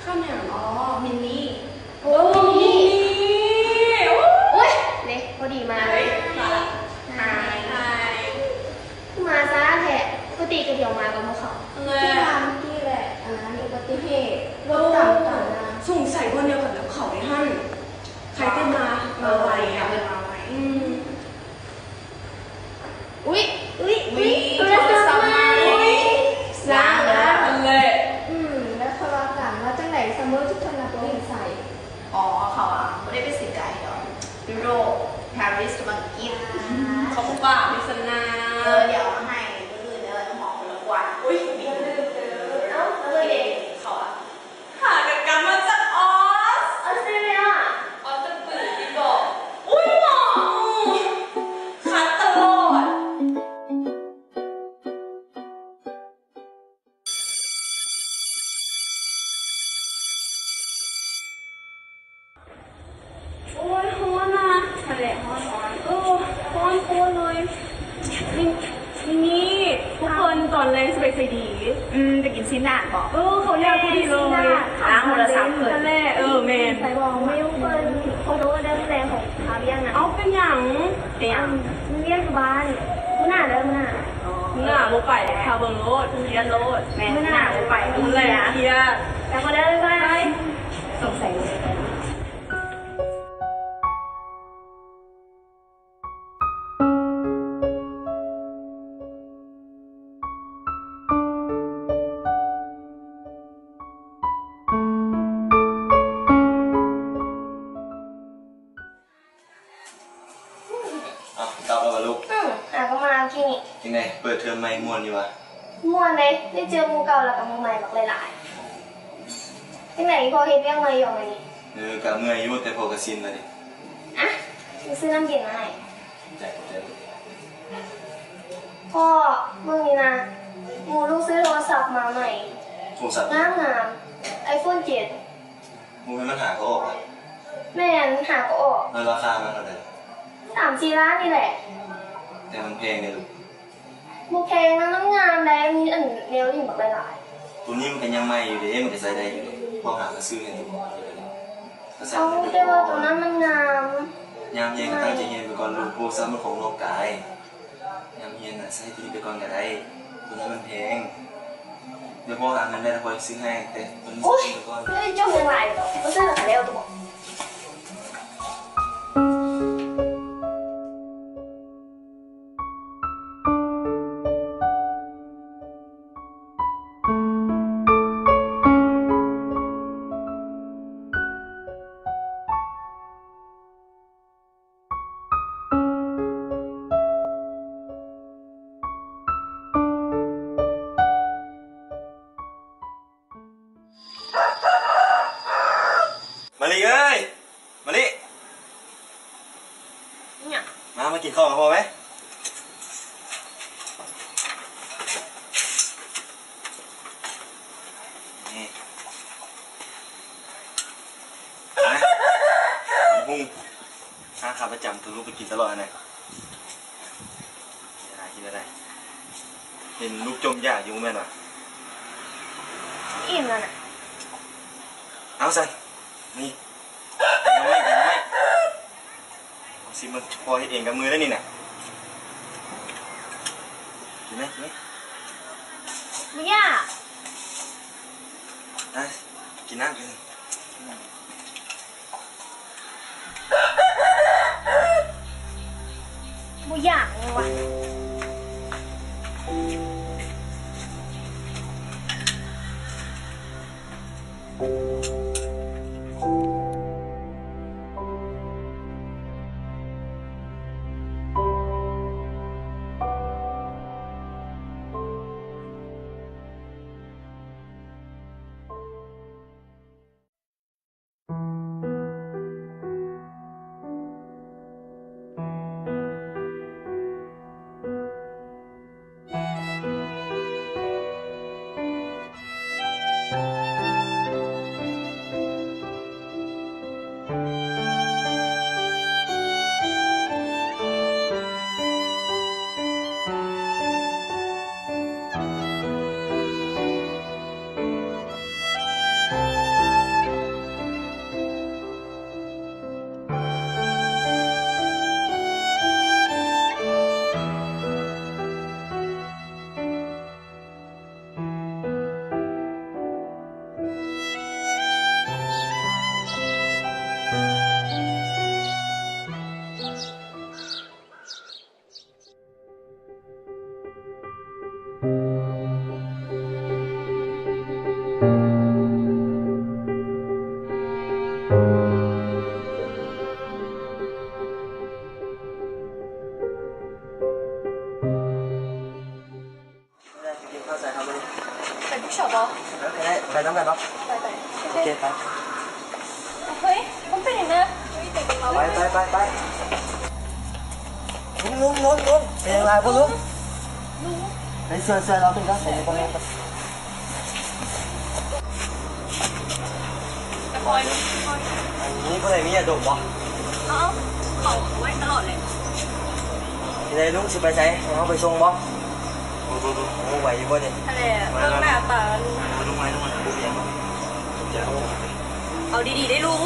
ເຈົ້າຫຍັງ? ອໍ ມິນນີ້. ໂອ້ ມິນນີ້. ໂອ້ຍ ເດ້ ພໍດີມາເລີຍ. ຮາຍ ຮາຍ ຄືມາຊ້າແທ້? ປົກກະຕິກໍດຽວມາກັບໝູ່ເຂົາ. ທີ່ວ່າເມື່ອກີ້ແຫຼະ ອັນນັ້ນອຸບັດຕິເຫດ ລົດຕຳກັນນະ. ສົງໄສບ່ອນດຽວກັນກັບເຂົາເດຫັ້ນ. ໃຄແຕ່ມາ ມາໄວອະ. ອືມ. ອຸ້ຍ ອຸ້ຍ ອຸ້ຍ ໂທລະສັບໃໝ່. ໂທລະສັບໃໝ່. ສ້າງແລ້ວຫັ້ນແຫຼະ. ອືມ ແລ້ວຄ່ອຍວ່າກັນ. ວ່າຈັ່ງໃດ ຊັມເມີ ທຸກຄົນນະບໍ່ເຫັນໃສ? ອໍ ເຂົາອະບໍ່ໄດ້ໄປເສຍໃຈດອກ. ຢູໂຣບ ປາຣີສ ກັບອັງກິດ. ເຂົາບໍ່ປາກນີ້ຊັ້ນນາ. ເອີ ດຽວໃຫ້ມື້ອື່ນເດີ ນ້ຳຫອມຄົນລະກວດ. ອຸ້ຍ ເອົາ ເອີ ເດ ເຂົາອະ ຫາກັນກັບມາຈາກອອສ ອອສເຕຣເລັຍ. ອອສຕະປືຕິບອກ. ອຸ້ຍ ໝໍ ຂັດຕະຫຼອດ. ໂອ້ຍ ຮ້ອນນະ. ຫັ້ນແຫຼະ ຮ້ອນ ຮ້ອນ. ເອີ ຮ້ອນໂຄດເລີຍ. ນີ້ ນີ້ ທຸກຄົນ ຕອນແລງຊິໄປໃສດີ? ອືມ ໄປກິນຊີ້ນດາດບໍ? ເອີ ເຂົາແລະ ພໍດີເລີຍ. ລ້າງໂທລະສັບເພິ່ນ. ຫັ້ນແຫຼະ ເອີ ແມ່ນ. ໄປບອກມິວເພິ່ນ ຂໍໂທດເດີ ແລງຂອງຄາວຽກນະ. ເອົ້າ ເປັນຫຍັງ? ເປັນຫຍັງ? ມີວຽກຢູ່ບ້ານ. ມື້ໜ້າເດີ ມື້ໜ້າ. ມື້ໜ້າບໍ່ໄປເດ້ ຖ້າເບິ່ງໂລດ ຄຽດໂລດ. ແມ່ນ ມື້ໜ້າບໍ່ໄປ. ມື້ແລກຄຽດ. ແລ້ວກໍເລີຍ ບາຍ. ສົງໄສ ເອົ້າ ກັບແລ້ວຫວາລູກ? ອືມ ຫາກໍມາເມື່ອກີ້ນີ້. ຈັ່ງໃດ ເປີດເທີມໃໝ່ມ່ວນຢູ່ຫວາ? ມ່ວນເດ້ ໄດ້ເຈີໝູ່ເກົ່າແລ້ວກໍໝູ່ໃໝ່ບັກຫຼາຍໆ. ຈັ່ງໃດ ອີ່ພໍ່ເຮັດວຽກເມື່ອຍຢູ່ບໍ່ມື້ນີ້? ເອີ ກະເມື່ອຍຢູ່ ແຕ່ພໍ່ກະຊິນແລ້ວເດ້. ອະ ຊິຊື້ນ້ຳເຢັນມາໃຫ້. ຂອບໃຈ ຂອບໃຈ. ພໍ່ ເບິ່ງນີ້ນະ ໝູ່ລູກຊື້ໂທລະສັບມາໃໝ່. ໂທລະສັບ? ງາມໆ ໄອໂຟນເຈັດ. ບໍ່ແມ່ນມັນຫາກໍອອກຫວາ? ແມ່ນ ຫາກໍອອກ. ແລ້ວລາຄາມັນເທົ່າໃດ? ສາມສີ່ລ້ານນີ້ແຫຼະ. ແຕ່ມັນແພງເດ້ລູກ. ບໍ່ແພງນະ ມັນງາມໃດ໋ ມີອັນແນວຫຼິ້ນບັກຫຼາຍໆ. ໂຕນີ້ມັນກໍຍັງໃໝ່ຢູ່ເດ້ ມັນກໍໃຊ້ໄດ້ຢູ່ເດ້. ພໍ່ຫາມາຊື້ໃຫ້ໂຕ. ເອົາ ແຕ່ວ່າໂຕນັ້ນມັນງາມ. ຍາມຮຽນກໍຕັ້ງໃຈຮຽນໄປກ່ອນລູກ. ໂທລະສັບມັນຂອງນອກກາຍ. ຍາມຮຽນນະ ໃຊ້ໂຕນີ້ໄປກ່ອນກໍໄດ້. ໂຕນັ້ນມັນແພງ. ດຽວພໍ່ຫາເງິນໄດ້ແລ້ວຄ່ອຍຊື້ໃຫ້ ແຕ່ໂຕນີ້ ໂອ້ຍ ຊື້ໄປກ່ອນ. ເອີຍ ເຈົ້າເລື່ອງຫຼາຍ ບໍ່ຊື້ແລ້ວກໍແລ້ວຕົວະ. ມະລິເອີຍ ມະລິ ອີຫຍັງ? ມາ ມາກິນເຂົ້າກັບພໍ່ໄປ. ນີ້ ມາ ຕຳບັກຫຸ່ງ ຮ້ານຂາປະຈຳ ໂຕລູກໄປກິນຕະຫຼອດຫັ້ນນະ. ກິນໄດ້ ກິນໄດ້ ເຫັນລູກຈົ່ມຢາກຢູ່ແມ່ນຫວາ? ອີ່ມແລ້ວນະ. ເອົາຊັ້ນ ນີ້ ແກງໜໍ່ໄມ້ ແກງໜໍ່ໄມ້ ຊິມເບິ່ງ ພໍ່ເຮັດເອງກັບມືເດ້ນີ້ນະ. ກິນໄດ້ ກິນໄດ້. ບໍ່ຢາກ. ໄປ ກິນນ້ຳ. ບໍ່ຢາກຫຍັງວະ. ເ ໂອເຄ ໄປ. ເຮີ້ຍ ມັນເປັນຫຍັງນະ? ໄປ ໄປ ໄປ ໄປ. ລຸງ ລຸງ ລຸງ ລຸງ ເປັນຫຍັງຫຼາຍບໍ່ລຸງ? ລຸງ ໄປຊ່ວຍ ຊ່ວຍລາວຂຶ້ນກ່ອນ ໄປກ່ອນ. ຄ່ອຍ ມີຜູ້ໃດມີຢາດົມບໍ່? ເອົາ ເຂົາໄວ້ຕະຫຼອດເລີຍ. ເປັນໃດລຸງ ຊິໄປໃສ? ໃຫ້ເຮົາໄປສົ່ງບໍ່? ບໍ່ ບໍ່ ບໍ່ ບໍ່ໄຫວຢູ່ບໍ່ນີ້? ຫັ້ນແຫຼະ ເບິ່ງໜ້າຕາລຸງ ເອົາລົງມາ ລົງມາ ບໍ່ເປັນຫຍັງດອກ. ເອົາດີໆເດ້ລຸງ.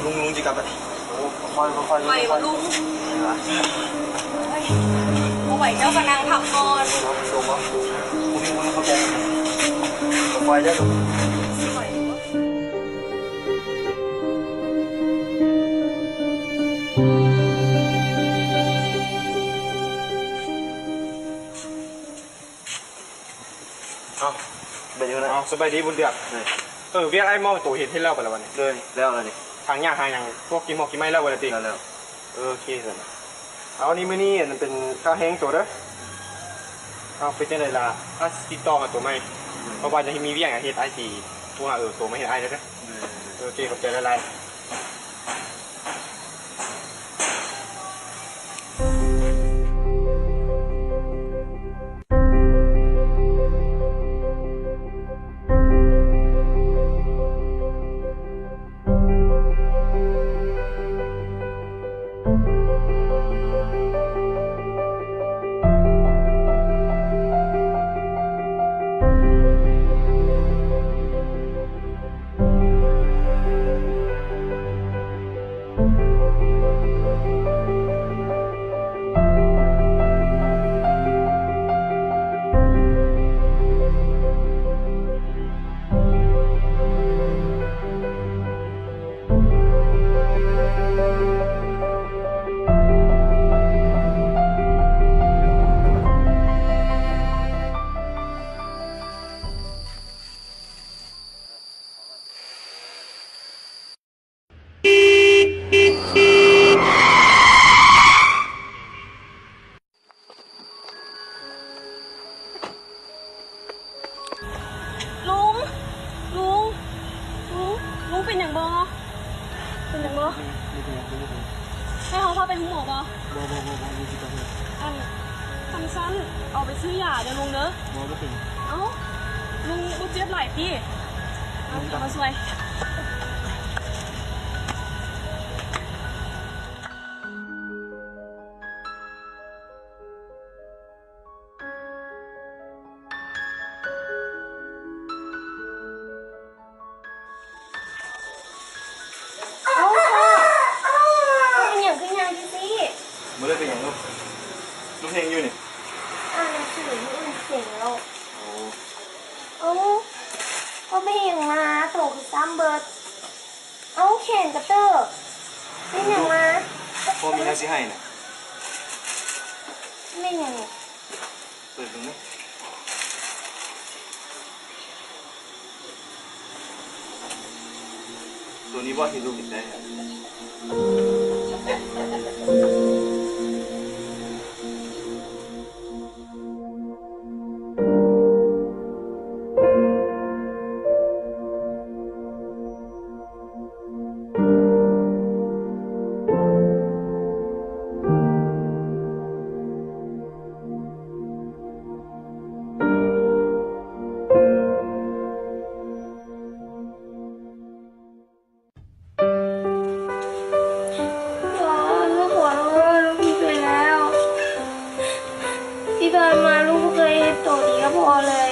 ລຸງ ລຸງຊິກັບບາດນີ້. ໂອ້ ຄ່ອຍໆ ຄ່ອຍໆ ໄຫວບໍ່ລຸງ? ບໍ່ໄຫວ ເຈົ້າກໍນັ່ງພັກກ່ອນ. ເອົາໄປສົ່ງບໍ່? ບໍ່ມີຄົນເຂົ້າໃຈ. ຄ່ອຍໆເດີ. ເອົ້າ ສະບາຍດີບຸນເດືອນ. ເອີ ວຽກອ້າຍມອບໂຕເຮັດ ເຮັດແລ້ວໄປແລ້ວວະນີ້? ໂດຍ ແລ້ວແລ້ວນີ້. ຖາງຫຍ້າຫາຫຍັງ ພວກກິນໝອກກິນໄມ້ແລ້ວບໍ່ລະຕິ? ແລ້ວ ແລ້ວ. ເອີ ໂອເຄຊັ້ນ. ເອົາ ນີ້ມື້ນີ້ອັນນັ້ນເປັນຄ່າແຮງໂຕເດີ. ເອົາ ເປັນຈັ່ງໃດລະ ອ້າຍຊິຕິດຕໍ່ຫາໂຕໃໝ່. ອືມ ເພາະວ່າຍັງມີວຽກຫຍັງເຮັດ ອ້າຍຊິໂທຫາ ເອີ ໂຕມາເຮັດອ້າຍເດີ. ເອີ ໂອເຄ ຂອບໃຈຫຼາຍໆ. ລຸງ ລຸງ ລຸງ ລຸງເປັນຫຍັງບໍ່? ເປັນຫຍັງບໍ່? ບໍ່ເປັນຫຍັງ ບໍ່ເປັນຫຍັງ. ໃຫ້ເຮົາພາໄປໂຮງໝໍບໍ່? ບໍ່ ບໍ່ ບໍ່ ບໍ່ ອັນ ຄັນຊັ້ນເອົາໄປຊື້ຢາເດີລຸງເດີ. ບໍ່ ບໍ່ເປັນຫຍັງ. ເອົ້າ ລຸງບໍ່ເຈັບຫຼາຍຕິ? ເອົາ ເອົາມາຊ່ວຍ. ເອົ້າ ພໍ່ ເປັນຫຍັງຄືຍ່າງຈັ່ງຊີ້? ບໍ່ໄດ້ເປັນຫຍັງລູກ. ລູກເຮັດຫຍັງຢູ່ນີ້? ອ່ານໜັງສືຢູ່ ເສັງແລ້ວ. ໂອ້ ເອົ້າ ພໍ່ໄປເຮັດຫຍັງມາ? ໂຕຄືຊ້ຳເບິດ. ເອົ້າ ແຂນກະເຕີບ ເປັນຫຍັງມາ? ພໍ່ມີແນວຊິໃຫ້ນະ. ແມ່ນຫຍັງນີ້? ເປີດເບິ່ງເດີ. ໂຕນີ້ບໍ່ ທີ່ລູກຢາກໄດ້. ພໍ່ ລູກຂໍໂທດ ລູກຜິດໄປແລ້ວ. ທີ່ຜ່ານມາລູກບໍ່ເຄີຍເຮັດໂຕດີກັບພໍ່ເລີຍ.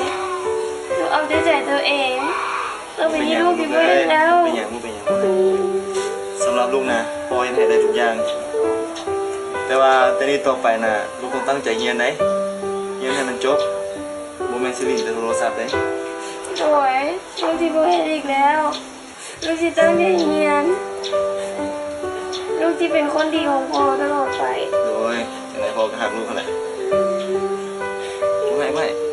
ລູກເອົາແຕ່ໃຈໂຕເອງ. ຕໍ່ໄປນີ້ລູກຊິບໍ່ເຮັດແລ້ວ. ບໍ່ເປັນຫຍັງ ບໍ່ເປັນຫຍັງ. ສຳລັບລູກນະ ພໍ່ເຮັດໃຫ້ໄດ້ທຸກຢ່າງ. ແຕ່ວ່າແຕ່ນີ້ຕໍ່ໄປນະ ລູກຕ້ອງຕັ້ງໃຈຮຽນໃດ໋. ຮຽນໃຫ້ມັນຈົບ. ບໍ່ແມ່ນຊິຫຼິ້ນແຕ່ໂທລະສັບເດ້. ໂດຍ ລູກຊິບໍ່ເຮັດອີກແລ້ວ. ລູກຊິຕັ້ງໃຈຮຽນ. ລູກຊິເປັນຄົນດີຂອງພໍ່ຕະຫຼອດໄປ. ໂດຍ ຈັ່ງໃດພໍ່ກໍຮັກລູກຫັ້ນແຫຼະ. ບໍ່ໃຫ້ ບໍ່ໃຫ້.